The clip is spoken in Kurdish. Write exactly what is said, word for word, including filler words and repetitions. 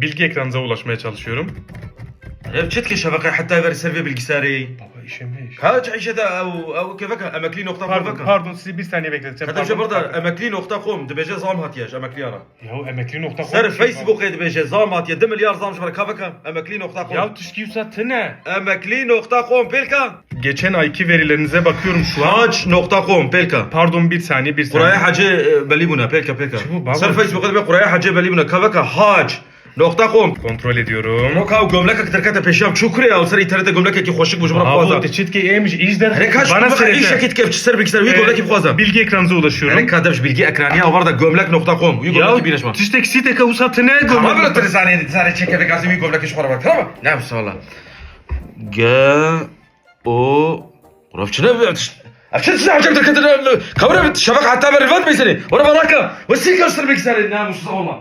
Bilgi ekranınıza ulaşmaya çalışıyorum. Ev çi dike şeveke heta ver ser vê bilgisayarê? Baba, işemiş. Ka çi îşe de ew ew keveke emeklî nokta com Pardon, veke. Pardon, sizi bir saniye bekleteceğim. Heta ji burada emeklî nokta com dibêje zam hatiye ji emekliya re. Ya emekli nokta com. Ser Facebookê dibêje zam hatiye, du milyar zam ji ber keveke emeklî nokta com. Ya tişkî wisa tine. Emeklî nokta com pêlka. Geçen ayki verilerinize bakıyorum şu an. Hac nokta com pêlka. Pardon, bir saniye, bir saniye. Quraya hacê e, belî bûne pêlka pêlka. Çi bû, baba? Ser Facebookê dibe quraya hacê belî bûne keveke hac nokta com. Kontrol ediyorum. Roka ew gömlekek derkete pêşiya çû kurê ew ser înternetê gömlekekî xweşik bû ji min re Baba, bixwaza. te çitki emiş iş der. Herê kaç Bana bixwe seyret. Îşekî dike çi ser bilgisayar wî Ee, gömlekî bixwaza. Bilgi ekranınıza ulaşıyorum. Herê ka dev ji bilgi ekraniya war da gömlek nokta com. Wî gömlekî bîne ji me. Tiştek sîteka wisa tine Tamam gömlek. bile trisaniye dizare çeke vekasî wî gömlekî ji xwe re ver. Tamam. Ne bu sala. Ge o Rafçine. Ev çi çi hacem derkete. Kavre şevek heta ver rivat meyseni. Ora baraka. Ve sî göster bilgisayarê namussuz olma.